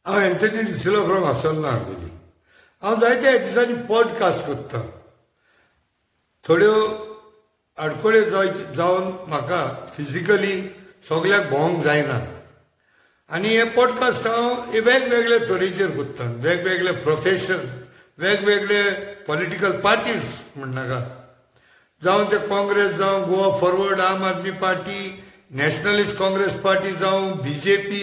हांव Anthony D'Silva from आसोल्ला आंगोली. हांव जायत्या दिसांनी पॉडकास्ट करता. थोड्यो आडखळ्यो जावन म्हाका फिजिकली सगल्याक भोंवंक जायना आनी हे पॉडकास्ट हांव वेगवेगळे तरेचेर करता. वेगवेगळे प्रोफेशन, वेगवेगळे पॉलिटिकल पार्टीज म्हणनाका, जावं ते काँग्रेस जावं, Goa Forward, Aam Aadmi Party, Nationalist Congress Party जावं, बीजेपी,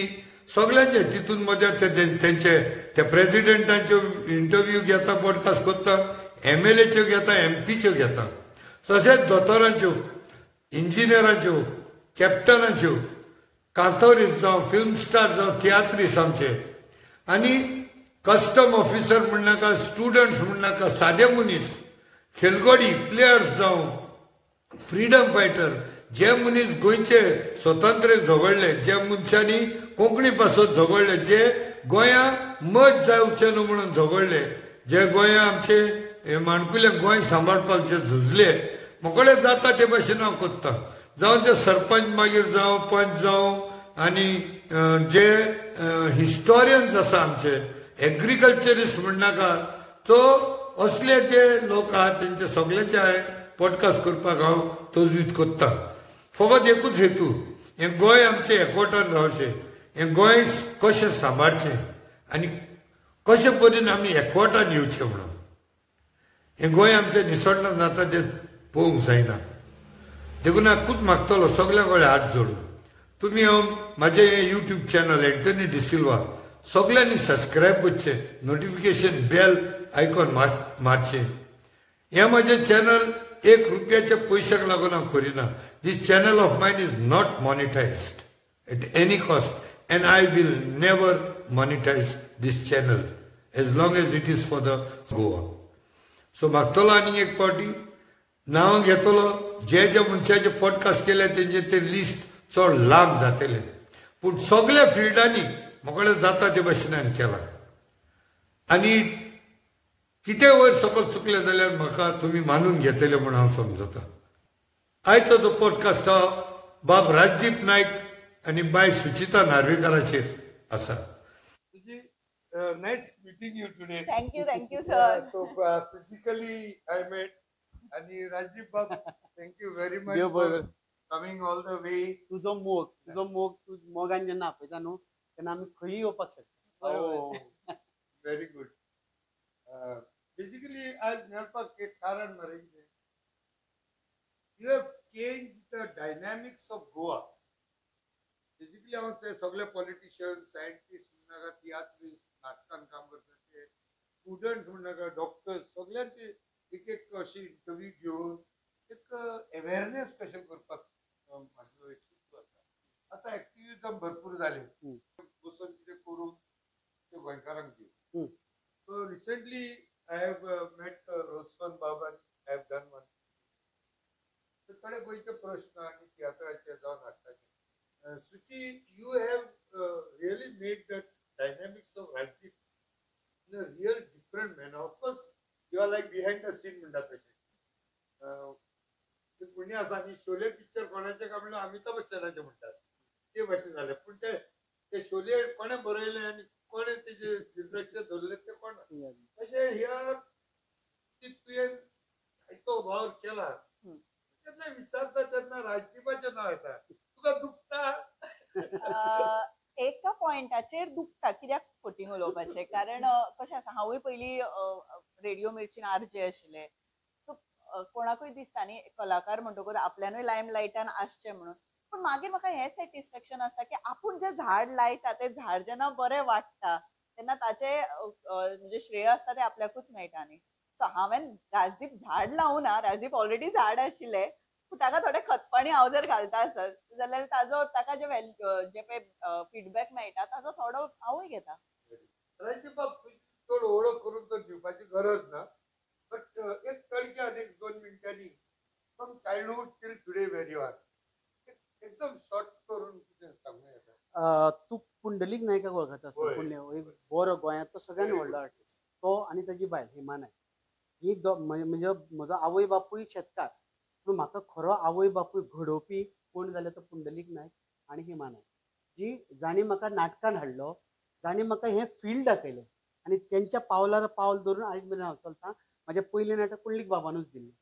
सगळ्यांचे तितून मदें तेंचे ते प्रेजिडेंटांच्यो इंटरव्यू घेता, पॉडकास्ट करता, एमएलएच्यो घेता, एमपीच्यो घेता, तशेंच दोतोरांच्यो, इंजिनियरांच्यो, कॅप्टनाच्यो, कांतोरीस जावं, फिल्म स्टार जावं, तियात्रीस आमचे, आनी कस्टम ऑफिसर म्हणनाका, स्टुडंट्स म्हणनाका, सादे मनीस, खेलगडी, प्लेयर्स जावं, फ्रिडम फायटर, जे मनीस गोंयचे स्वतंत्र झगडले, जे मनशांनी कोंकणी पासत झगडले, जे गोंया मत जावचें न्हू म्हणून झगडले, जे गोंया आमचे माणकुले गोंय सांबाळपाक जे झुजले, मोकळे जाता ते भाशेन हांव करता. जावं ते सरपंच मागीर जावं, पंच जावं, आनी जे हिस्टोरियन्स आसा आमचे, एग्रीकल्चरिस्ट म्हणनाका, तो असले जे लोक आहात तेंचे सगळ्यांचे हांवें पॉडकास्ट करपाक हांव तजवीज करता. फकत एकूच हेतू, हें गोंय आमचें एकवटान रावचें, हें गोंय कशें सांबाळचें आनी कशें परीन आमी एकवटान येवचें म्हणून. हें गोंय आमचें निसणना जाता तें पळोवंक जायना. देखून हांव मागतलो सगळ्यां कडेन हात जोडून, तुमी हांव म्हाजें हें यूट्यूब चॅनल एंथनी डिसिल्वा सगळ्यांनी सबस्क्रायब करचें, नोटिफिकेशन बेल आयकॉन मारचें. हें म्हजें चॅनल 1 रुपयाच्या पयशाक लागून हांव करिना. This channel of mine is not monetized at any cost and I will never monetize this channel as long as it is for the Goa. So मागतलो आनी एक फावटी नांव घेतलो, जे जे मनशाचे पॉडकास्ट केले तेंचे ते लिस्ट चड लांब जातले, पूण सगळ्या फिल्डांनी मोकळे जाता ते भाशेन हांवें केलां. आनी कितें वयर सकयल चुकलें जाल्यार म्हाका तुमी मानून घेतले म्हूण हांव समजता. आयचो जो पॉडकास्ट हा बाब राजदीप नायक आनी बाय सुचिता नार्वेकाराचेर आसा. Nice meeting you today. Thank you, thank you sir. So physically I met. आनी राजदीप बाब, thank you very much for coming all the way. तुजो मोग, तुजो मोग, तूं मोगान जेन्ना आपयता न्हू तेन्ना आमी खंय येवपाक शकता. Very good. Basically आज मेळपाक एक कारण मरे कितें, you have change the dynamics of Goa. Basically हांव ते सगळे पॉलिटिशियन, सायंटिस्ट म्हणनाका, तियात्रिस्ट, नाटकान काम करता ते, स्टुडंट म्हणनाका, डॉक्टर्स, सगळ्यांचे एक एक अशी इंटरव्यू घेवन एक अवेरनेस कशें करपाक म्हाजो एक हेतू आसा. आतां एक्टिविजम भरपूर जालें, बसून कितें करून ते गोंयकारांक दिवन. So recently I have met Roshan Bab and I have done one. थोडे गोंयचे प्रश्न आनी तियात्राचे जावं नाटकाचे. Suchi, you have really made the dynamics of Rajdeep in a real different manner. Of course you are like behind the scene म्हणटा तशें. म्हणी आसा आनी शोले पिक्चर कोणाचें काय म्हणल्यार अमिताभ बच्चनाचें म्हणटात ते भाशेन जालें, पूण ते शोले कोणें बरयलें आनी कोणें तेजें दिग्दर्शन धरलें तें कोण. तशें here तुवें जायतो वावर केला. तेन्ना विचारता तेन्ना राजदीपाचें नांव येता, तुका दुखता? एका पॉयंटाचेर दुखता, कित्याक फटींग उलोवपाचें, कारण कशें आसा, हांवूय पयलीं रेडियो मिर्चीन आरजे आशिल्लें. सो कोणाकूय दिसता न्ही कलाकार म्हणटकूच आपल्यानूय लायम लायटान आसचें म्हणून. पूण मागीर म्हाका हें सॅटिस्फॅक्शन आसता की आपूण जें झाड लायता तें झाड जेन्ना बरें वाडटा तेन्ना ताचें म्हणजे श्रेय आसता तें आपल्याकूच मेळटा न्ही. सो हांवें राजदीप झाड लावना, राजदीप ऑलरेडी झाड आशिल्लें, पूण ताका थोडें खतपाणी हांव जर घालता आसत जाल्यार ताजो ताका जे जे पळय फिडबॅक मेळटा ताजो थोडो हांवूय घेता. राजदीप बाब, तुजी चड वळख करून तर दिवपाची गरज ना, बट एक तडक्यान एक 2 मिनटांनी from childhood till today where you are एकदम शॉर्ट करून कितें सांगूं येता. तूं पुंडलीक नायकाक वळखता आसतलो, एक बरो गोंयांतलो सगळ्यान व्हडलो आर्टिस्ट तो, आनी ताजी बायल हेमा नायक. ही म्हणजे म्हजो आवय बापूय शेतकार, पूण म्हाका खरो आवय बापूय घडोवपी कोण जाल्यार तो पुंडलीक नायक आनी हेमा नायक, जी जांणी म्हाका नाटकान हाडलो, जाणें म्हाका हें फिल्ड दाखयलें आनी तेंच्या पावलार पावल धरून आयज मेरेन हांव चलता. म्हाजें पयलें नाटक पुंडलीक बाबानूच दिल्लें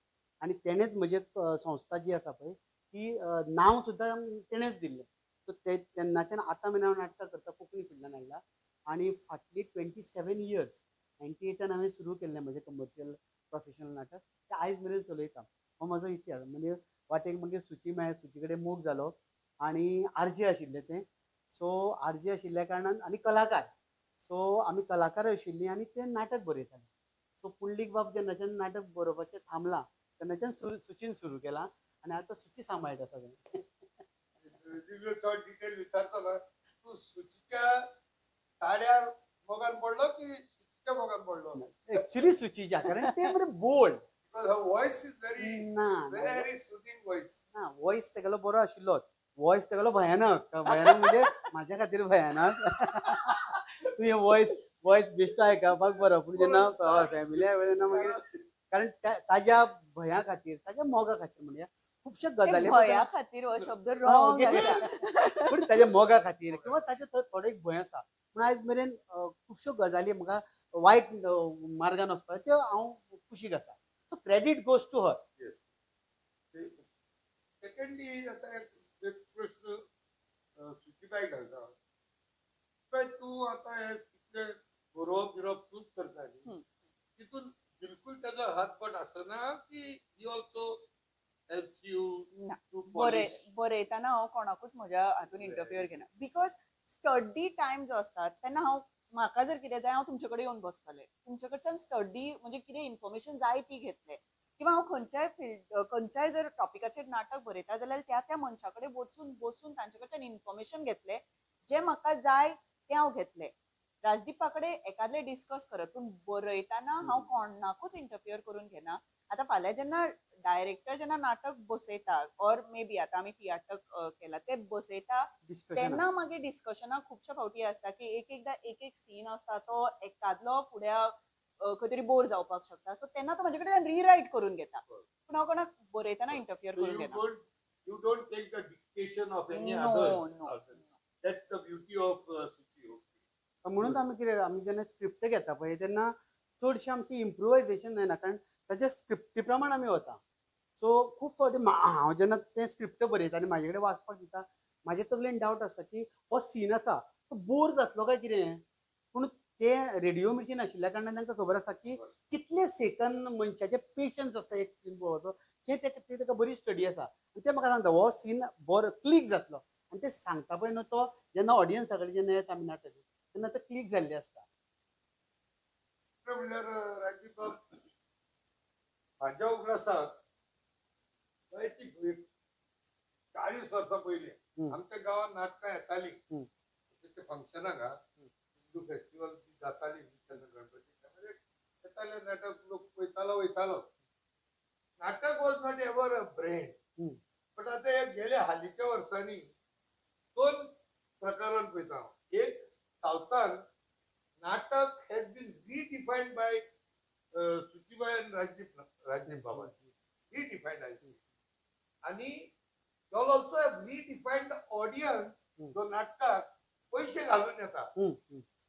आनी तेणेंच म्हजें संस्था जी आसा पळय ती नांव सुद्दां तेणेंच दिल्लें. सो ते तेन्नाच्यान आतां मेरेन हांव नाटकां करता, कोंकणी फिल्डान हाडला आनी फाटली 27 इयर्स 98 हांवें सुरू केल्लें म्हजें कमर्शियल प्रोफेशनल नाटक, तें आयज मेरेन चलयता. हो म्हजो इतिहास. म्हणजे वाटेक मागीर सुची मेळ्ळें, सुची कडेन मोग जालो आनी आरजी आशिल्लें तें. सो आरजी आशिल्ल्या कारणान आनी कलाकार, सो आमी कलाकार आशिल्लीं आनी तें नाटक बरयतालें. सो पुंडलीक बाब जेन्नाच्यान नाटक बरोवपाचें थांबलां तेन्नाच्यान सुचीन सुरू केलां आनी आतां सुची सांबाळटा सगळें. चड डिटेल विचारतना तूं सुचीच्या ताड्यार मोगान पडलो की सुचीच्या मोगान पडलो? एक्चुअली सुचीच्या, कारण तें मरे bold. Voice is very ना व्हेरी सुदींग वॉयस. ना, वॉयस तेगेलो बरो आशिल्लोच. वॉयस तेगेलो भयानक, भयानक म्हणजे म्हाज्या खातीर भयानक. तुवें वॉयस वॉयस बेश्टो आयकपाक बरो, पूण जेन्ना फॅमिली आयले तेन्ना मागीर, कारण ताज्या भंया खातीर, ताज्या मोगा खातीर म्हणया खुबश्या गजाली भंया खातीर हो शब्द रॉंग आसा, पूण ताज्या मोगा खातीर किंवा ताजे थोडो एक भंय आसा. पूण आयज मेरेन खुबश्यो गजाली म्हाका वायट मार्गान वचपाक त्यो हांव कुशीक आसा. So credit goes to her. Secondly आतां एक प्रश्न सुचीबाई घालता. सुचीबाई, तूं आतां हें कितलें बरोवप बिरोवप तूंच करता न्ही, तितून बिलकूल ताजो हातबोट आसना की he also helps you to polish? बरयतना हांव कोणाकूच म्हज्या हातून इंटरफियर घेना, because study time जो आसता तेन्ना हांव म्हाका जर कितें जाय हांव तुमचे कडेन येवन बसतलें, तुमचे कडच्यान स्टडी म्हणजे कितें इन्फॉर्मेशन जाय ती घेतलें, किंवा हांव खंयच्याय फिल्ड खंयच्याय जर टॉपिकाचेर नाटक बरयता जाल्यार त्या त्या मनशा कडेन वचून बसून तांचे कडच्यान इन्फॉर्मेशन घेतलें, जें म्हाका जाय तें हांव घेतलें. राजदीपा कडेन एकादलें डिस्कस करत, पूण बरयतना हांव कोणाकूच इंटरफियर करून घेना. आतां फाल्यां जेन्ना डायरेक्टर जेन्ना नाटक बसयता ऑर मे बी आतां आमी तियात्र केला ते बसयता तेन्ना मागीर डिस्कशनां खुबश्या फावटी आसता की एक एकदां एक एक सीन आसता तो एकादलो फुड्या खंय तरी बोर जावपाक शकता, सो तेन्ना तो म्हजे कडेन रिरायट करून घेता, पूण हांव कोणाक बरयतना इंटरफियर करून घेना. You don't take the dictation of any others. That's the beauty of Suchi. म्हणून आमी कितें, आमी जेन्ना स्क्रिप्ट घेता पळय तेन्ना चडशें आमचें इम्प्रोवायजेशन जायना, कारण ताच्या स्क्रिप्टी प्रमाण आमी वता. सो खूब फावटी हांव जेन्ना तें स्क्रिप्ट बरयता आनी म्हाजे कडेन वाचपाक दिता, म्हाजे तकलेन डावट आसता की हो सीन आसा तो बोर जातलो काय कितें, पूण ते रेडियो मिर्ची नाशिल्ल्या कारणान तांकां खबर आसा की कितले सेकंद मनशाचे पेशन्स आसता एक सीन पळोवपाचो, तें ताका बरी स्टडी आसा. आनी ते म्हाका सांगता हो सीन बरो क्लीक जातलो, आनी ते सांगता पळय न्हू तो जेन्ना ऑडियन्सा कडेन जेन्ना येता आमी नाटक तेन्ना ते क्लीक जाल्ले आसता. म्हणल्यार राजीव बाब, म्हाज्या उगडासाक 40 वर्सां पयलीं आमच्या गांवांत नाटकां येतालीं, फंक्शनाक हिंदू फेस्टिवल जाताली तेन्ना गणपती येताले नाटक, लोक पळयतालो वयतालो. नाटक was not ever a brand, but आतां हे गेल्या हालींच्या वर्सांनी दोन प्रकारान पळयता हांव. एक, सावथान नाटक has been redefined by Suchibai आनी राजदीप बाबा, रिडिफायन्ड आयज. आनी y'all also have redefined the audience जो नाटकाक पयशे घालून येता.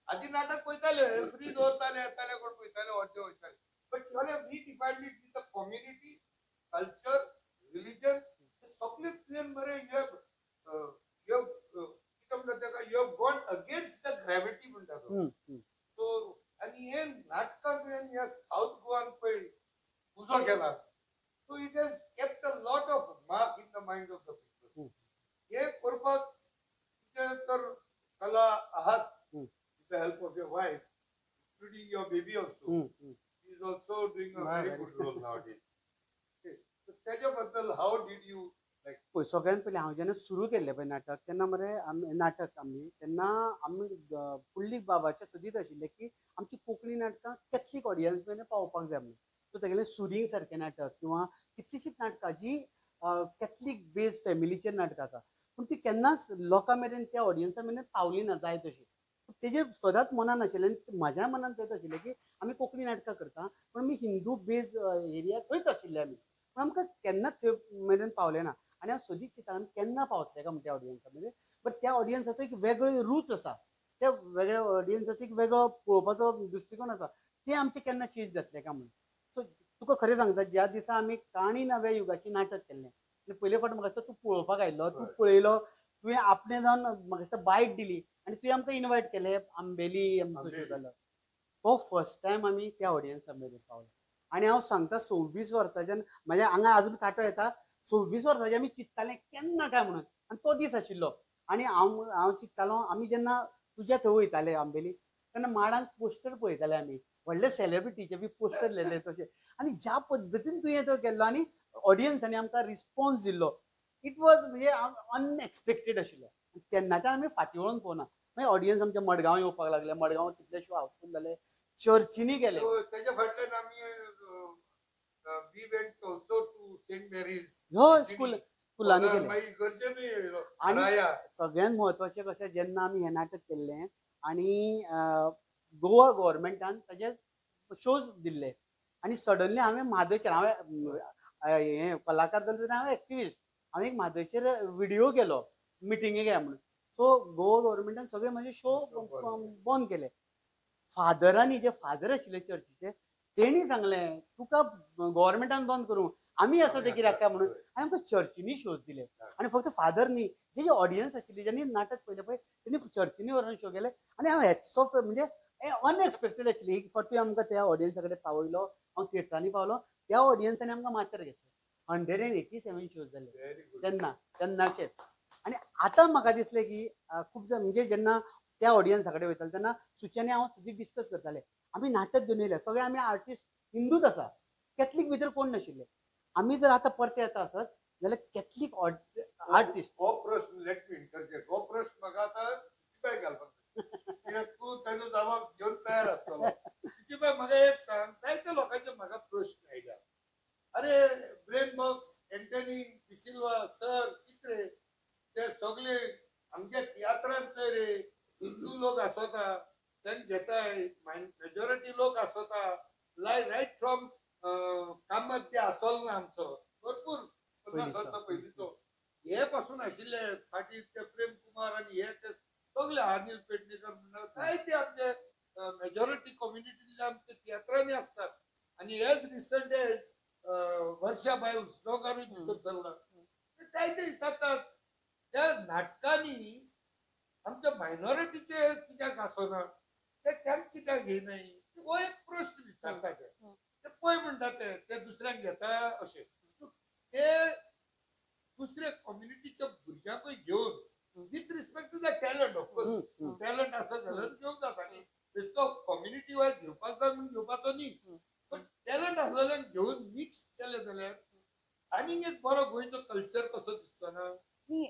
आदी नाटक पळयताले, फ्री दवरताले, येताले कोण पळयताले, अर्दे वयताले, but y'all have redefined it with the community, culture, religion, सगळे तुवें बरें you have कितें म्हणटा ताका, you have gone against the gravity म्हणटा तो. सो आनी हे नाटकां तुवें ह्या सावथ गोवान पळय उजो केला, so it has kept a lot of mark in the mind of the people. हे करपाक तुजें तर कला आहात, with the help of your wife, including your baby also, she is also doing a very good role nowadays. So त्याच्या बद्दल how did you like? पळय, सगळ्यांत पयलीं हांव जेन्ना सुरू केल्लें पळय नाटक तेन्ना मरे आमी नाटक आमी तेन्ना आमी पुंडलीक बाबाचें सदींच आशिल्लें की आमची कोंकणी नाटकां कॅथलीक ऑडियन्स मेरेन पावोवपाक जाय म्हणून. सो तेगेलें सुरींग सारकें नाटक किंवा कितलींशींच नाटकां जीं कॅथलीक बेज फॅमिलीचेर नाटकां आसा, पूण ती केन्नाच लोकां मेरेन त्या ऑडियन्सा मेरेन पावली ना जाय तशी. तेजेर सदांच मनान आशिल्लें आनी म्हाज्या मनान तेंच आशिल्लें की आमी कोंकणी नाटकां करता पूण आमी हिंदू बेज एरिया थंयच आशिल्ले आमी, पूण आमकां केन्नाच थंय मेरेन पावलें ना. आनी हांव सदींच चिंतता आमी केन्ना पावतले काय म्हण त्या ऑडियन्सा मेरेन, बट त्या ऑडियन्साचो एक वेगळो रूच आसा, ते वेगळे ऑडियन्साक एक वेगळो पळोवपाचो दृश्टिकोन आसा, ते आमचे केन्ना चेंज जातले काय म्हणून. सो तुका खरें सांगता, ज्या दिसा आमी काणी नव्या युगाची नाटक केल्लें आनी पयले फावट म्हाका दिसता तूं पळोवपाक आयिल्लो, तूं पळयलो, तुवें आपणें जावन म्हाका दिसता बायट दिली आनी तुवें आमकां इनवायट केलें आंबेली आमचो शो जालो. तो फर्स्ट टायम आमी त्या ऑडियन्सा मेरेन पावले. आनी हांव सांगता 26 वर्सांच्यान म्हाज्या आंगार आजून कांटो येता, 26 वर्सांचे आमी चिंत्ताले केन्ना काय म्हणून, आनी तो दीस आशिल्लो. आनी हांव चिंत्तालो, आमी जेन्ना तुज्या थंय वयताले आंबेली तेन्ना माडांक पोस्टर पळयताले आमी, व्हडले सेलेब्रिटीचे बी पोस्टर लायले तशे, आनी ज्या पद्दतीन तुवें तो केल्लो आनी ऑडियन्सांनी आमकां रिस्पॉन्स दिल्लो, it was म्हणजे अनएक्सपेक्टेड आशिल्लो. तेन्नाच्यान आमी फाटीं वळोन पळोवना. मागीर ऑडियन्स आमच्या मडगांव येवपाक लागले, मडगांव कितले शो हाऊसफूल जाले, चर्चींनी गेले. तेच्या फाटल्यान आमी we went also to Saint Mary's हो स्कुलांनी गेले. गरजेनूय येयलो. आनी सगळ्यांत म्हत्वाचें कशें, जेन्ना आमी हें नाटक केल्लें आनी गोवा गव्हर्मेंटान ताजे शोज दिल्ले आनी सडनली हांवें म्हादयचेर, हांवें हें कलाकार जालें तरी हांवें एक्टिविस्ट, हांवें एक म्हादयचेर व्हिडियो केलो मिटिंगेक या म्हणून. सो गोवा गव्हर्मेंटान सगळे म्हजे शो बंद केले. फादरांनी, जे फादर आशिल्ले चर्चीचे, तेणी सांगलें तुका गव्हर्मेंटान बंद करूं, आमी आसा ते कित्याक काय म्हणून, आनी आमकां चर्चींनी शोज दिले. आनी फक्त फादर न्ही, जे जे ऑडियन्स आशिल्ली ज्यांनी नाटक पळयलें पळय तेणी चर्चींनी व्हरून शो केले. आनी हांव हॅट्स ऑफ, म्हणजे अनएक्सपेक्टेड आशिल्ली. एक फावटी आमकां त्या ऑडियन्सा कडेन पावयलो, हांव थिएटरांनी पावलो, त्या ऑडियन्सांनी आमकां माथ्यार घेतलें. 187 शोज जाले तेन्ना, तेन्नाचे. आनी आतां म्हाका दिसलें की खूब जाण म्हणजे जेन्ना त्या ऑडियन्सा कडेन वयताले तेन्ना सुच्यानी हांव सदीं डिस्कस करताले, आमी नाटक घेवन येयले, सगळे आमी आर्टिस्ट हिंदूच आसा, कॅथलीक भितर कोण नाशिल्ले. आमी जर आतां परते येता आसत जाल्यार कॅथलीक आर्टिस्ट. हो प्रश्न, let me interject, हो प्रश्न म्हाका आतां कित्याक घालपाक, तूं ताजो जबाब घेवन तयार आसतलो. कित्याक म्हाका एक सांग, जायते लोकांचे म्हाका प्रश्न आयल्या, अरे brain box, Antony D'Silva sir कितें ते सगळे आमच्या तियात्रांत चोय रे हिंदू लोक आसता तेंक घेताय, मेजॉरिटी लोक आसता, रायट फ्रॉम कामत ते आसलो ना आमचो भरपूर 50 वर्सां पयलींचो हे पासून आशिल्ले, फाटीं ते प्रेम कुमार आनी हे ते सगळे अनिल पेडणेकर म्हणटा जायते आमचे मेजॉरिटी कम्युनिटीतले आमचे तियात्रांनी आसतात. आनी एज रिसंट एज वर्षाबाय उसगांवकारूय भितर सरला, जायते जातात. त्या नाटकांनी आमच्या मायनॉरिटीचे कित्याक आसना, ते तांकां कित्याक घेयनाय, हो एक प्रश्न विचारता ते, ते पळय म्हणटा ते दुसऱ्यांक घेता अशें. ते दुसऱ्या कम्युनिटीच्या भुरग्यांकूय घेवन with respect to the talent, of course talent आसा जाल्यार घेवंक जाता न्ही, बेश्टो कम्युनिटी वायज घेवपाक जाय म्हणून घेवपाचो न्ही, पण टॅलंट आसलेल्यांक घेवन मिक्स केलें जाल्यार आनीक एक बरो गोंयचो कल्चर कसो दिसतो ना. न्ही,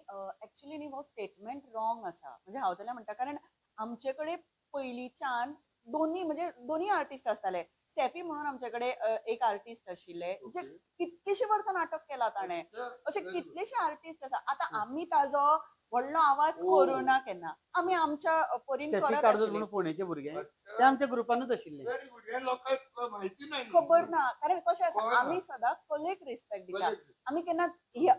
एक्चुली न्ही हो स्टेटमेंट रॉंग आसा, म्हणजे हांव जाल्यार म्हणटा, कारण आमचे कडेन पयलींच्यान दोनी, म्हणजे दोनी आर्टिस्ट आसताले. स्टेफी म्हणून आमचे कडेन एक आर्टिस्ट आशिल्ले जे कितलीशीं वर्सां नाटक केलां ताणें, अशे कितलेशे आर्टिस्ट आसा. आतां आमी ताजो व्हडलो आवाज करूं ना केन्ना, आमी आमच्या परीन करत आशिल्ले. फोंडेचे भुरगे ते आमच्या ग्रुपानूच आशिल्ले. लोकांक म्हायती ना, खबर ना, कारण कशें आसा, आमी सदां कलेक रिस्पेक्ट दिता. आमी केन्ना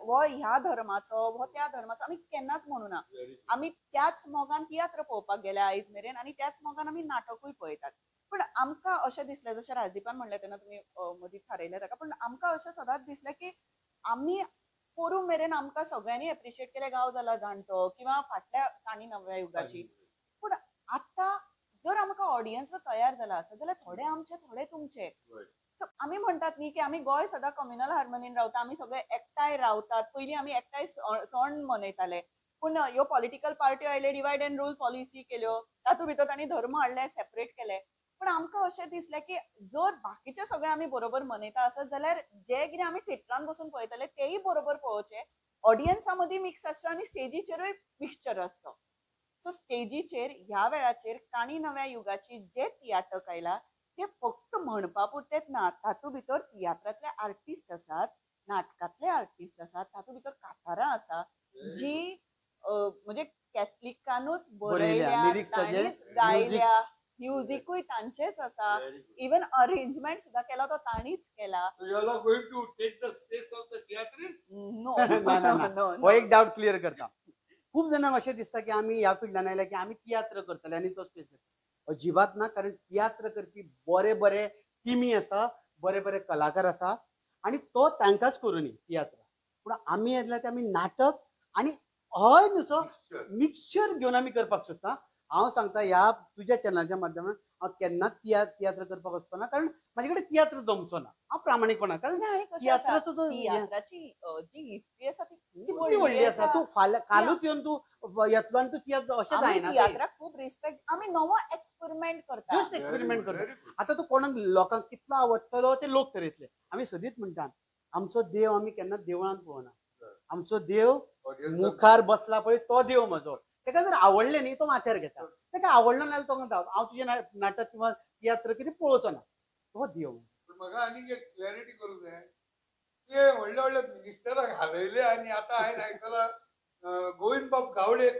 हो ह्या धर्माचो हो त्या धर्माचो आमी केन्नाच म्हणू ना. आमी त्याच मोगान तियात्र पळोवपाक गेल्या आयज मेरेन आनी त्याच मोगान आमी नाटकूय पळयतात. पण आमकां अशें दिसलें, जशें राजदीपान म्हणलें तेन्ना तुमी मदीं थारयलें ताका, पण आमकां अशें सदांच दिसलें की आमी पोरूं मेरेन आमकां सगळ्यांनी एप्रिशिएट केलें, गांव जाला जाणटो किंवा फाटल्या काणी नव्या युगाची. पूण आतां जर आमकां ऑडियन्स तयार जाला आसत जाल्यार थोडे आमचे थोडे तुमचे. सो आमी म्हणटात न्ही की आमी गोंय सदां कम्युनल हार्मोनीन रावता, आमी सगळे एकठांय रावतात, पयलीं आमी एकठांय सण मनयताले. पूण ह्यो पॉलिटिकल पार्ट्यो आयले, डिवायड एंड रूल पॉलिसी केल्यो, तातूंत भितर तांणी धर्म हाडले, सेपरेट केले. पण आमकां अशें दिसलें की जर बाकीचे सगळे आमी बरोबर मनयता आसत जाल्यार जे कितें आमी थिएटरान बसून पळयतले तेय बरोबर पळोवचे, ऑडियन्सा मदीं मिक्स आसचो आनी स्टेजीचेरूय मिक्सचर आसचो. सो स्टेजीचेर ह्या वेळाचेर काणी नव्या युगाची जे तियात्रक आयला ते फक्त म्हणपा पुरतेच ना, तातूंत भितर तियात्रांतले आर्टिस्ट आसात, नाटकांतले आर्टिस्ट आसात, तातूंत भितर कातारां आसा जी म्हणजे कॅथलिकानूच बरयल्या, तांणीच गायल्या, म्युजिकूय तांचेच आसा, इवन अरेंजमेंट सुद्धा केला तो तांणीच केला. You are going to take the space of the theatrist? No, no, no. हो एक डाउट क्लियर करता. खूब जाणांक अशें दिसता की आमी ह्या फिल्डान आयल्या की आमी तियात्र करतले आनी तो स्पेस घेतले. अजिबात ना, कारण तियात्र करपी बरे बरे टिमी आसा, बरे बरे कलाकार आसा आनी तो तांकांच करूनी तियात्र. पूण आमी येतले ते आमी नाटक आनी हय न्हू मिक्सचर घेवन आमी करपाक सोदता. हांव सांगता ह्या तुज्या चॅनलाच्या माध्यमांत हांव केन्नाच तियात्र करपाक वचपा ना, कारण म्हाजे कडेन तियात्र जमचो ना. हांव प्रामाणीकपणान, कारण तियात्राचो तो तियात्राची जी हिस्ट्री आसा ती कितली व्हडली आसा. तूं फाल्यां कालूच येवन तूं येतलो आनी तूं तियात्र अशें जायना. तियात्राक खूब रिस्पेक्ट, आमी नवो एक्सपेरिमेंट करता, जस्ट एक्सपेरिमेंट करता. आतां तूं कोणाक लोकांक कितलो आवडटलो ते लोक थरयतले. आमी सदींच म्हणटात आमचो देव आमी केन्नाच देवळांत पळोवना, आमचो देव मुखार बसला पळय तो देव म्हजो. ताका जर आवडलें न्ही तो माथ्यार घेता, ताका आवडलो ना जाल्यार तो म्हणटा हांव तुजें नाटक किंवा तियात्र कितें पळोवचो ना, तो देव. म्हाका आनीक एक क्लॅरिटी करूंक जाय, तुवें व्हडल्या व्हडल्या मिनिस्टराक हालयले आनी आतां हांवें आयकलां Govindbab Gawade,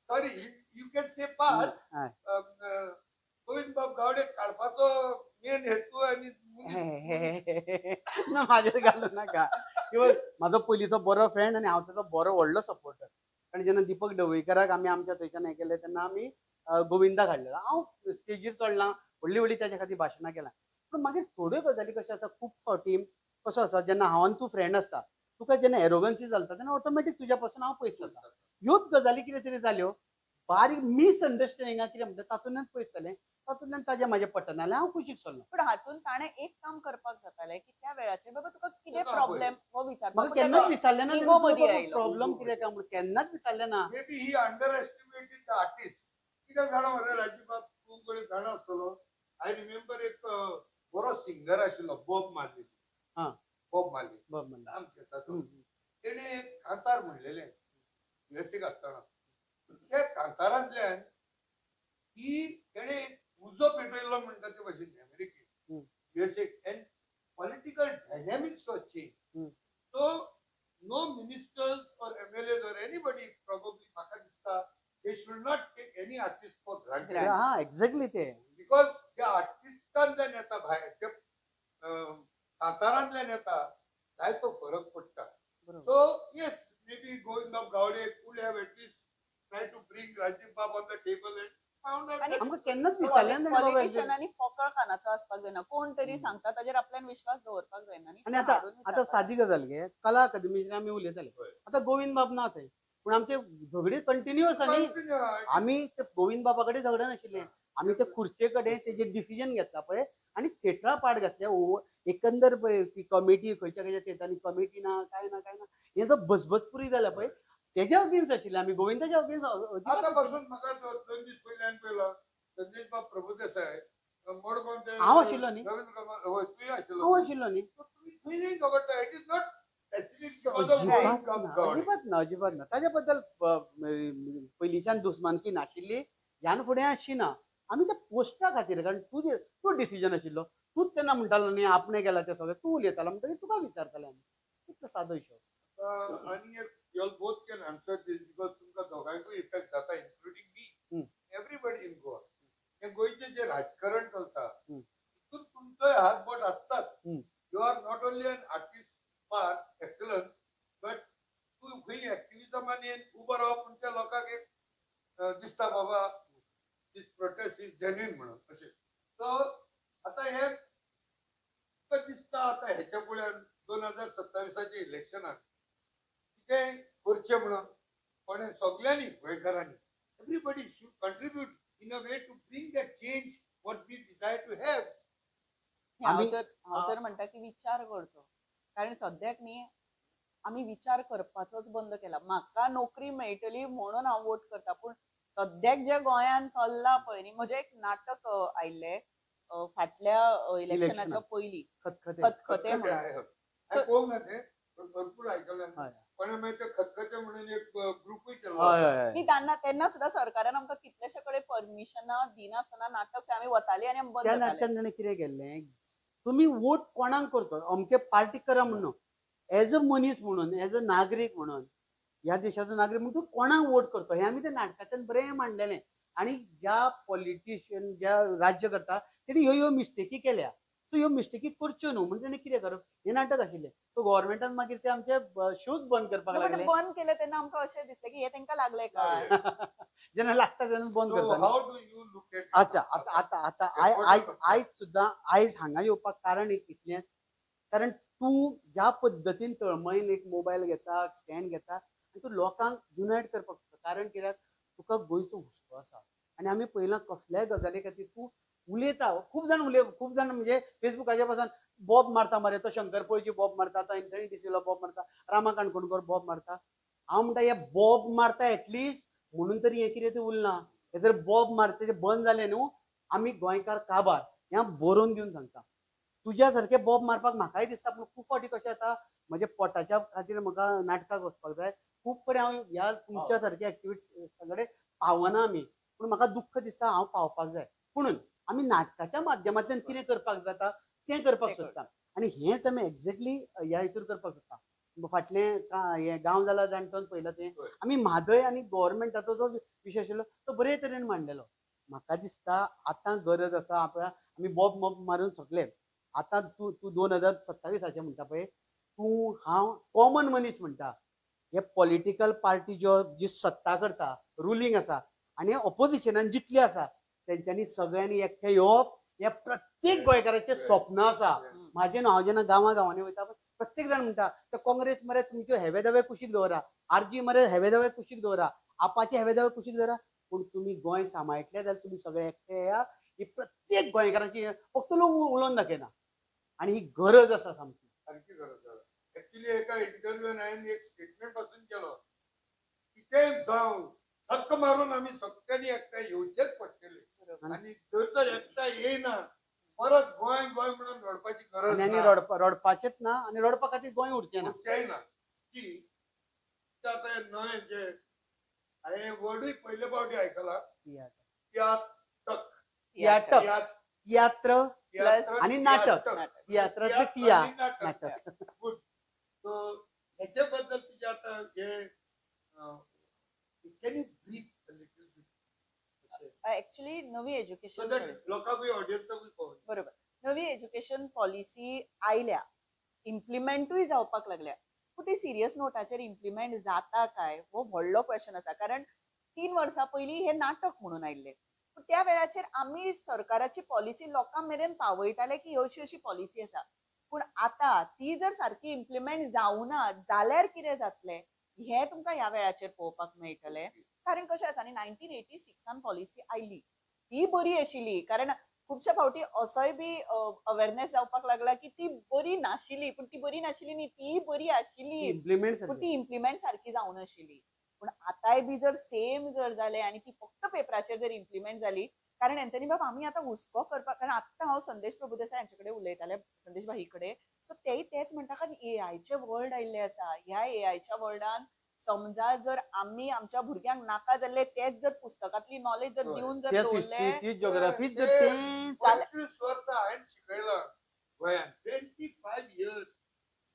sorry you can say pass, Govindbab Gawade काडपाचो main हेतू आनी ना म्हाजेर घालू नाका. किंवा म्हाजो पयलींचो बरो फ्रेंड आनी हांव ताचो बरो व्हडलो सपोर्टर. कारण जेन्ना दीपक ढवळीकराक आमी आमच्या थंयच्यान हें केलें तेन्ना आमी गोविंदाक हाडलेलो. हांव स्टेजीर चडलां, व्हडली व्हडली ताच्या खातीर भाशणां केलां. पूण मागीर थोड्यो गजाली कश्यो आसता, खूब फावटी कसो आसा जेन्ना हांव आनी तूं फ्रेंड आसता, तुका जेन्ना एरोगन्सी चलता तेन्ना ऑटोमॅटीक तुज्या पासून हांव पयस जाता. ह्योच गजाली कितें तरी जाल्यो, बारीक मिसअंडरस्टँडिंगा कितें म्हणटा तातूंतल्यान पयस जालें, तातूंतल्यान ताजें म्हाजें पटना जालें, हांव कुशीक सरलो. पूण हातून ताणें एक काम करपाक जातालें की त्या वेळाचेर बाबा तुका कितें प्रॉब्लेम हो विचारपाक. म्हाका केन्नाच विचारलें ना प्रॉब्लेम कितें काय म्हणून, केन्नाच विचारलें ना. Maybe he underestimated the artist. कित्याक जाणा मरे राजीवबाब, तूं कडेन जाणा आसतलो. I remember एक बरो सिंगर आशिल्लो बॉब मार्ली. बॉब मार्ली, तेणें एक कांतार म्हणलेलें युएसएक आसतना. त्या कांतारांतल्यान ही तेणें उजो पेटयल्लो म्हणटा ते भशेन अमेरिकेक, युएसएक, and political dynamics was change. So no ministers or MLAs or anybody probably म्हाका दिसता they should not take any artist for granted. हा एक्झॅक्टली ते, because त्या आर्टिस्टांतल्यान येता भायर, त्या कांतारांतल्यान येता जायतो फरक पडटा. So yes, maybe Govindbab Gawade could have at least try to bring Rajiv Bab on the table and आमकां केन्नाच विचारलें ना. पॉलिटिशियनांनी पोकळ कानाचो आसपाक जायना, कोण तरी सांगता ताजेर आपल्यान विश्वास दवरपाक जायना. आनी आतां आतां सादी गजाल घे, कला अकादमीचेर आमी उलयताले, आतां गोविंद बाब ना थंय, पूण आमचे झगडी कंटिन्यू आसा न्ही. आमी ते गोविंद बाबा कडेन झगडे नाशिल्ले, आमी ते खुर्चे कडेन तेजे डिसिजन घेतला पळय आनी थिएटरा पाट घातले. एकंदर पळय ती कमिटी खंयच्या खंयच्या थिएटरांनी कमिटी ना, काय ना काय ना, हें जो बसबसपुरी जाल्या पळय तेज्या अगेन्स्ट आशिल्ले आमी, गोविंदाच्या अगेन्स्ट. आतां पासून म्हाका 2 दीस पयलीं हांवें पळयलो संदेश बाब प्रभुदेसाय मडगांव, हांव आशिल्लो न्ही, तुवें आशिल्लो, हांव आशिल्लो न्ही. तुमी थंय झगडटा, it is not अजिबात ना, अजिबात ना, अजिबात ना. ताज्या बद्दल पयलींच्यान दुस्मानकी नाशिल्ली, ह्यान फुडें आसची ना. आमी त्या पोस्टा खातीर, कारण तुजें तूं डिसिजन आशिल्लो, तूंच तेन्ना म्हणटालो न्ही आपणें केला तें सगळें, तूं उलयतालो म्हणटकीर तुका विचारताले आमी. इतलो सादो हिशोब. आनी एक you all both can answer this because तुमकां दोगांयकूय इफेक्ट जाता, including me, everybody in Goa. हें गोंयचें जें राजकारण चलता तितून तुमचोय हात बोट आसताच. You are not only an artist par excellence, but तूं खंय एक्टिविजमान उबो रावप म्हण त्या लोकांक एक दिसता बाबा दीस प्रोटेस्ट is genuine म्हणून अशें. सो आतां हें तुका दिसता आतां हेच्या फुड्यान 2027 इलेक्शनाक कितें करचें म्हणून कोणें सगल्यांनी गोंयकारांनी, everybody should contribute in a way to bring that change what we desire to have. हांव तर म्हणटा की विचार करचो, कारण सद्याक न्ही आमी विचार करपाचोच बंद केला. म्हाका नोकरी मेळटली म्हणून हांव वोट करता, पूण सद्याक जे गोंयांत चल्लां पळय न्ही. म्हजें एक नाटक आयिल्लें फाटल्या इलेक्शनाच्या पयलीं, खतखते म्हणून. भरपूर आयकलें पण मागीर ते खतखते म्हणून एक ग्रुपूय केलो. तेन्ना तेन्ना सुद्दां सरकारान आमकां कितलेशे कडेन परमिशनां दिनासतना नाटक आमी वताली आनी बंद. त्या नाटकान ताणें कितें केल्लें, तुमी वोट कोणाक करतो अमके पार्टीक करा म्हणून, एज अ मनीस म्हणून, एज अ नागरीक म्हणून, ह्या देशाचो नागरीक म्हणून तूं कोणाक वोट करतो हें आमी त्या नाटकांतल्यान बरें मांडलेलें. आनी ज्या पॉलिटिशियन ज्या राज्य करता तेणी ह्यो ह्यो मिस्टेकी केल्या. सो ह्यो मिस्टेकी करच्यो न्हू म्हणजे ताणें कितें करप, हें नाटक आशिल्लें. सो गव्हर्मेंटान मागीर ते आमचे शोज बंद करपाक लागले. बंद केले तेन्ना आमकां अशें दिसलें की हे तांकां लागले काय, जेन्ना लागता तेन्ना बंद करता. अच्छा, आतां आतां आतां आयज आयज सुद्दां आयज हांगा येवपाक कारण एक इतलें, कारण तूं ज्या पद्दतीन तळमळीन एक मोबायल घेता, स्टँड घेता आनी तूं लोकांक युनायट करपाक सोदता. कारण कित्याक तुका गोंयचो हुस्को आसा आनी आमी पळयलां कसल्याय गजाली खातीर तूं उलयता. खूब जाण खूब जाण म्हणजे फेसबुकाच्या पासून बॉब मारता मरे, तो शंकर पळची बॉब मारता, तो एन्थनी डिसिल्वा बॉब मारता, रामा काणकोणकर बॉब मारता. हांव म्हणटा हे बॉब मारता एटलिस्ट म्हणून तरी हें कितें तें उरलां. हे जर बॉब मारचें बंद जालें न्हू, आमी गोंयकार काबार. हें बरोवन दिवन सांगता, तुज्या सारके बॉब मारपाक म्हाकाय दिसता, पूण खूब फावटी कशें जाता म्हज्या पोटाच्या खातीर म्हाका नाटकाक वचपाक जाय. खूब कडेन हांव ह्या तुमच्या सारक्या एक्टिविटी कडेन पावना आमी, पूण म्हाका दुख्ख दिसता हांव पावपाक जाय. पुणून आमी नाटकाच्या माध्यमांतल्यान कितें करपाक जाता तें करपाक सोदता आनी हेंच आमी एक्झॅक्टली ह्या हितूर करपाक सोदता. फाटलें हें गांव जाला जाणटोन पळयलां तें आमी म्हादय आनी गव्हर्मेंटाचो जो विशय आशिल्लो तो बरे तरेन मांडलेलो. म्हाका दिसता आतां गरज आसा आपल्या आमी बॉब मॉब मारून सगले. आतां तूं तूं 2027 म्हणटा पळय, तूं हांव कॉमन मनीस म्हणटा, हे पॉलिटिकल पार्टी ज्यो जी सत्ता करता, रुलींग आसा आनी ऑपोजिशनान जितली आसा तेंच्यांनी सगळ्यांनी एकठांय येवप हे प्रत्येक गोंयकाराचें स्वप्न आसा. म्हाजें न्हू, हांव जेन्ना गांवां गांवांनी वयता प्रत्येक जाण म्हणटा ते काँग्रेस मरे तुमच्यो हेवे दावे कुशीक दवरा, आरजी मरे हेवे दावे कुशीक दवरा, आपाचे हेवे दावे कुशीक दवरा, पूण तुमी गोंय सांबाळटले जाल्यार तुमी सगळे एकठांय येया. ही प्रत्येक गोंयकाराची फक्त लोक उलोवन दाखयना आनी ही गरज आसा सामकी, सारकी गरज आसा. एक्चुअली एका इंटरव्यून हांवें एक स्टेटमेंट पासून केलो, कितेंय जावं धक्क मारून आमी सगळ्यांनी एकठांय येवचेच पडटले आनी जर तर एकठांय येयना परत गोंय गोंय म्हणून रडपाची गरज आनी रडपाचेच ना आनी रडपा खातीर गोंय उरचें ना, उरचेंय ना. की आतां नवें जे हांवें वर्डूय पयले फावटी आयकला, तियात्र आनी नाटक, तियात्रांतलें तिया नाटक. गुड. सो हेचे बद्दल तुजें आतां हे can you brief a little bit? Actually नवी एज्युकेशन लोकांकूय ऑडियन्साकूय कळोवचें. बरोबर, नवी एज्युकेशन पॉलिसी आयल्या, इम्प्लिमेंटूय जावपाक लागल्या, पूण ती सिरियस नोटाचेर इम्प्लिमेंट जाता काय हो व्हडलो क्वेश्चन आसा. कारण 3 वर्सां पयलीं हें नाटक म्हणून आयिल्लें, पूण त्या वेळाचेर आमी सरकाराची पॉलिसी लोकां मेरेन पावयताले की अशी अशी पॉलिसी आसा, पूण आतां ती जर सारकी इम्प्लिमेंट जावना जाल्यार कितें जातलें हें तुमकां ह्या वेळाचेर पळोवपाक मेळटलें. कारण कशें आसा न्ही, 1986 पॉलिसी आयली ती बरी आशिल्ली, कारण खुबशे फावटी असोय बी अवेरनेस जावपाक लागला की ती बरी नाशिल्ली, पूण ती बरी नाशिल्ली न्ही, ती बरी आशिल्ली, पूण ती इम्प्लिमेंट सारकी जावनाशिल्ली. पूण आतांय बी जर सेम जर जालें आनी ती फक्त पेपराचेर जर इम्प्लिमेंट जाली, कारण एन्थनी बाब आमी आतां हुस्को करपाक, कारण आत्तां हांव संदेश प्रभुदेसाय हांचे कडेन उलयतालें, संदेश भाई कडेन, सो तेय तेच म्हणटा, कारण एआयचें वर्ल्ड आयिल्लें आसा. ह्या एआयच्या वर्ल्डान समजा जर आमी आमच्या भुरग्यांक नाका जाल्ले तेच जर पुस्तकांतली नॉलेज जर दिवन जर दवरले, 25 वर्सां हांवें शिकयलां गोंयांत, 25 years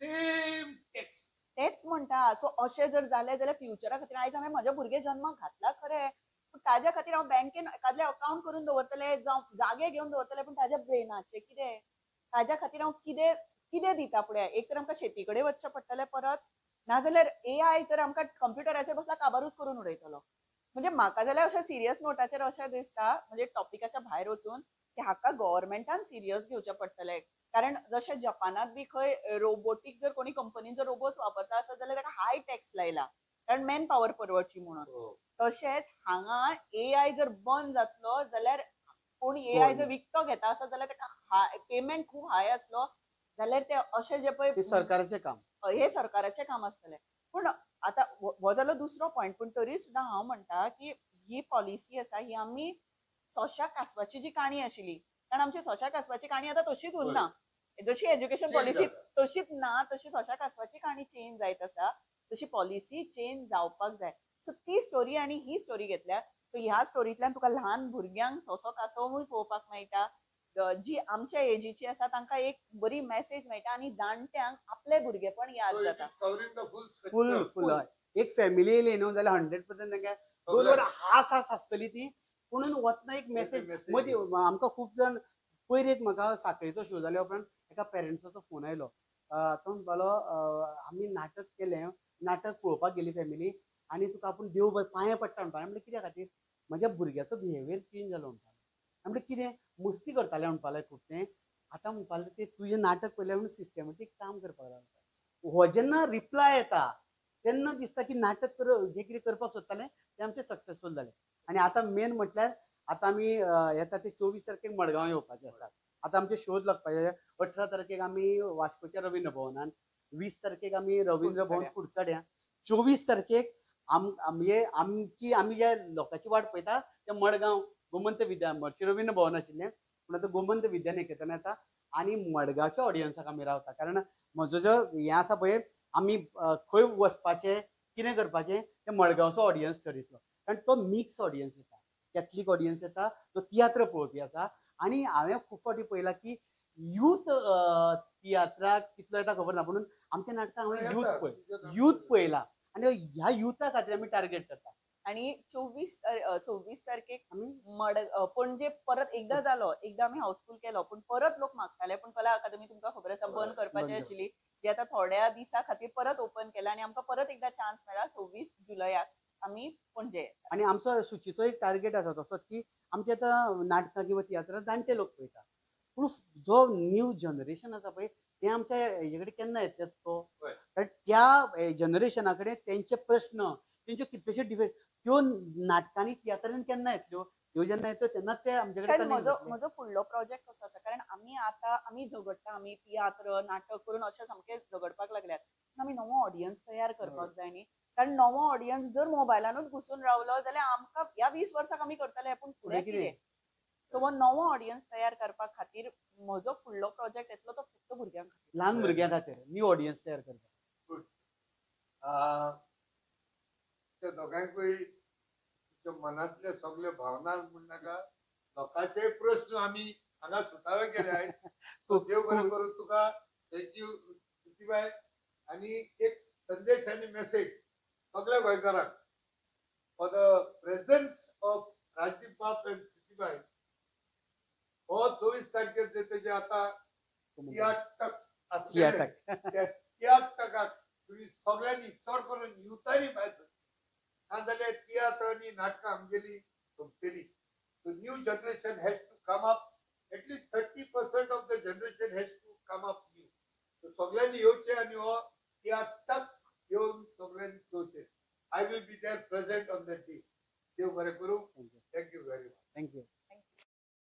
same text, तेच म्हणटा. सो अशें जर जालें जाल्यार फ्युचरा खातीर आयज हांवें म्हज्या भुरगे जन्माक घातला खरें, पूण ताज्या खातीर हांव बँकेन एखादलें अकावंट करून दवरतलें, जावं जागे घेवन दवरतलें, पूण ताज्या ब्रेनाचें कितें, ताज्या खातीर हांव कितें कितें दिता फुडें. एक तर आमकां शेती कडेन वचचें पडटलें परत, नाजाल्यार एआय तर आमकां कंप्युटराचेर बसला काबारूच करून उडयतलो. म्हणजे म्हाका जाल्यार अशें सिरियस नोटाचेर अशें दिसता, म्हणजे टॉपिकाच्या भायर वचून, की हाका गव्हर्मेंटान सिरियस घेवचें पडटलें. कारण जशें जपानात बी खंय रोबोटीक जर कोणी कंपनीन जर रोबोट्स वापरता आसत जाल्यार ताका हाय टॅक्स लायला, कारण मॅन पावर परवडची म्हणून. तशेंच हांगा एआय जर बंद जातलो जाल्यार कोण एआय जर विकतो घेता आसत जाल्यार ताका पेमेंट खूब हाय आसलो जाल्यार ते अशें जे पळय सरकाराचें काम, हे सरकाराचें काम आसतलें. पूण आतां हो जालो दुसरो पॉयंट. पूण तरी सुद्दां हांव म्हणटा की ही पॉलिसी आसा ही आमी सोंश्या कासवाची जी काणी आशिल्ली, कारण आमची सोंश्या कासवाची काणी आतां तशीच उरना, जशी एज्युकेशन पॉलिसी तशीच ना, तशी सोंश्या कासवाची काणी चेंज जायत आसा, तशी पॉलिसी चेंज जावपाक जाय. सो ती स्टोरी आनी ही स्टोरी घेतल्या. सो ह्या स्टोरींतल्यान तुका ल्हान भुरग्यांक सोंसो कासवूय पळोवपाक मेळटा, जी आमच्या एजीची आसा तांकां एक बरी मेसेज मेळटा आनी जाणट्यांक आपले भुरगेपण याद जाता. फूल फूल एक फॅमिली येयली न्हू जाल्यार 100% तांकां 2 वरां हास हास आसतली ती, पुणून वतना एक मेसेज मदीं आमकां खूब जाण पयर एक म्हाका साखळेचो शो जाल्या उपरांत एका पेरंट्साचो फोन आयलो. तो म्हणपालो आमी नाटक केलें, नाटक पळोवपाक गेली फॅमिली आनी तुका आपूण देव बरें पांये पडटा म्हणटा. म्हणलें कित्या खातीर? म्हज्या भुरग्याचो बिहेवियर चेंज जालो म्हणटा. म्हणलें कितें? मस्ती करतालें म्हणपाक लागलें खूब तें. आतां म्हणपाक लागलें तें तुजें नाटक पळयलें म्हणून सिस्टमॅटीक काम करपाक लागलें. हो जेन्ना रिप्लाय येता तेन्ना दिसता की नाटक जें कितें करपाक सोदतालें तें आमचें सक्सेसफूल जालें. आनी आतां मेन म्हटल्यार आतां आमी येता ते 24 तारखेक मडगांव येवपाचे आसात. आतां आमचे शोज लागपाचे. 18 तारखेक आमी वास्कोच्या रवींद्र भवनान, 20 तारखेक आमी रवींद्र भवन कुडचड्यां, 24 तारखेक आमची आमी ज्या लोकांची वाट पळयता ते मडगांव गोमंत विद्या मर्शी रवींद्र भवन आशिल्लें पूण आतां गोमंत विद्यानिकेतन येता आनी मडगांवच्या ऑडियन्साक आमी रावता. कारण म्हजो जो हें आसा पळय आमी खंय वचपाचें कितें करपाचें तें मडगांवचो ऑडियन्स ठरयतलो. कारण तो मिक्स ऑडियन्स येता, कॅथलीक ऑडियन्स येता, तो तियात्र पळोवपी आसा. आनी हांवें खूब फावटी पळयलां की यूथ तियात्राक कितलो येता खबर ना, पूण आमच्या नाटकां हांवें यूथ पळयला आनी ह्या युथा खातीर आमी टार्गेट करता. आणि 26 तारखेक आमी पणजे परत एकदा जालो, एकदा आमी हाऊसफुल केलो पूण परत लोक मागताले. पूण कला अकादमी तुमकां खबर आसा बंद करपाची आशिल्ली, जी आतां थोड्या दिसा खातीर परत ओपन केला आनी आमकां परत एकदा चान्स मेळ्ळा. 26 जुलयाक आमी पणजे. आनी आमचो सुचीचो एक टार्गेट आसा तसोच की आमचे आतां नाटकां किंवा तियात्रां जाणटे लोक पळयता, पूण जो न्यू जनरेशन आसा पळय ते आमच्या हेजे कडेन केन्ना येतले तो, कारण त्या जनरेशना कडेन तेंचे प्रश्न तेंच्यो कितलेशे डिफेक्ट त्यो नाटकांनी तियात्रांनी केन्ना येतल्यो, त्यो जेन्ना येतल्यो तेन्ना ते आमचे कडेन. म्हजो फुडलो प्रोजेक्ट कसो आसा, कारण आमी आतां आमी झगडटा, आमी तियात्र नाटक करून अशें सामकें झगडपाक लागल्यात, पूण आमी नवो ऑडियन्स तयार करपाक जाय न्ही. कारण नवो ऑडियन्स जर मोबायलानूच घुसून रावलो जाल्यार आमकां ह्या 20 वर्साक आमी करतले पूण फुडें कितें? सो हो नवो ऑडियन्स तयार करपा खातीर म्हजो फुडलो प्रोजेक्ट येतलो तो फक्त भुरग्यां खातीर, ल्हान भुरग्यां खातीर न्यू ऑडियन्स तयार करपाक. त्या दोगांकूय मनांतले सगळे भावना म्हणनाका, लोकांचे प्रश्न आमी हांगा सुटावे केले आहेत. देव बरें करून तुका. Thank you प्रितीबाय. आनी एक संदेश आनी मेसेज सगळ्या गोंयकारांक for the presence of Rajdeep बाब एंड प्रितीबाय. हो 24 तारखेर जे तेजे आतां तियात्र आसतले त्या तियात्राक तुमी सगळ्यांनी चड करून युथांनी भायर सरचें, नाजाल्यार तियात्र आनी नाटकां आमगेली सोंपतली. So new generation has to come up, at least 30% of the generation has to come up new. So सगळ्यांनी येवचें आनी हो तियात्राक येवन सगळ्यांनी चोवचें. I will be there present on that day. देव बरें करूं. Thank you very much. Thank you.